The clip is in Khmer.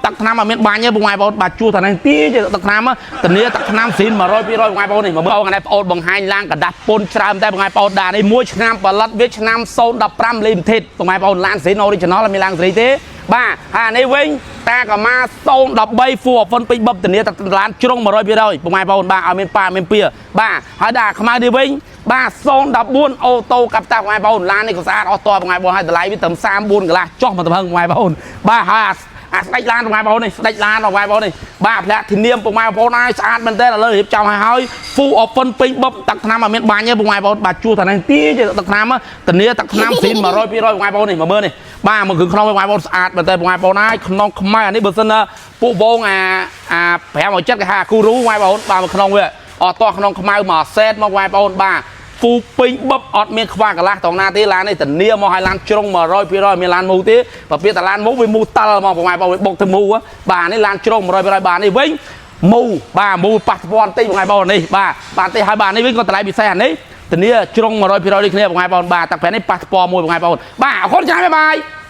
ទឹកថ្នាំអត់មានបាញ់ទេពុកម៉ែបងប្អូនបាទជួសតែនេះទីទឹកថ្នាំធានាទឹកថ្នាំស៊ីន100 200ពុកម៉ែបងប្អូននេះមកមើលអូននេះបងប្អូនបង្ហាញឡានកដាស់ពុនច្រើនតែពុកម៉ែបងប្អូនដានេះមួយឆ្នាំផលិតវាឆ្នាំ015 limited ពុកម៉ែបងប្អូនឡានស៊ីន original អត់មានឡានសេរីទេបាទហើយអានេះវិញតាកាម៉ា013 full option ពេញបឹបធានាទឹកឡានជ្រុង100%ពុកម៉ែបងប្អូនបាទឲ្យមានប៉ាមានពៀបាទហើយដល់អាខ្មៅនេះវិញបាទ014អូតូកាប់តាពុកម៉ែបងប្អូនឡាននេះក៏ស្អាតអស់តពុកម៉ែបងប្អូនហើយតម្លៃវាត្រឹម34កន្លះចុះមកទំហឹងពុកម៉ែបងប្អូនបាទហើយអាអាស្ដេចឡានពុកម៉ែបងប្អូននេះស្ដេចឡានពុកម៉ែបងប្អូននេះបាទផ្លាកធានាមពុកម៉ែបងប្អូនហើយស្អាតមែនទែនឥឡូវរៀបចំឲ្យហើយ full option ពេញបឹបទឹកថ្នាំអត់មានបាញ់ទេពុកម៉ែបងប្អូនបាទជួសតែនេះទីទឹកថ្នាំធានាទឹកថ្នាំស៊ីន100 200ពុកម៉ែបងប្អូននេះមកមើលនេះបាទមកគឺក្នុងពុកម៉ែបងប្អូនស្អាតមែនទែនពុកម៉ែបងប្អូនហើយក្នុងខ្មៅអានេះបើសិនណាពួកវងអាអា570គេហៅអាគូរូពុកម៉ែបងប្អូនបាទមកក្នុងវាអត់តោះក្នុងខ្មៅមកសេតមកពុកម៉ែបងប្អូនបាទហ្វូពេញបឹបអត់មានខ្វះកន្លះត្រង់ណាទេឡាននេះធានាមកឲ្យឡានជ្រុង100%មានឡានមូទេបើពាក្យតែឡានមូវាមូតិលមកពុកម៉ែបងប្អូនវាបុកទៅមូបាទនេះឡានជ្រុង100%បាទនេះវិញមូបាទមូប៉ះពាល់បន្តិចពុកម៉ែបងប្អូននេះបាទបាទទេហើយបាទនេះវិញក៏តម្លៃពិសេសអានេះធានាជ្រុង100%ដូចគ្នាពុកម៉ែបងប្អូនបាទតែពេលនេះប៉ះពាល់មួយពុកម៉ែបងប្អូនបាទអរគុណច្រើន bye bye។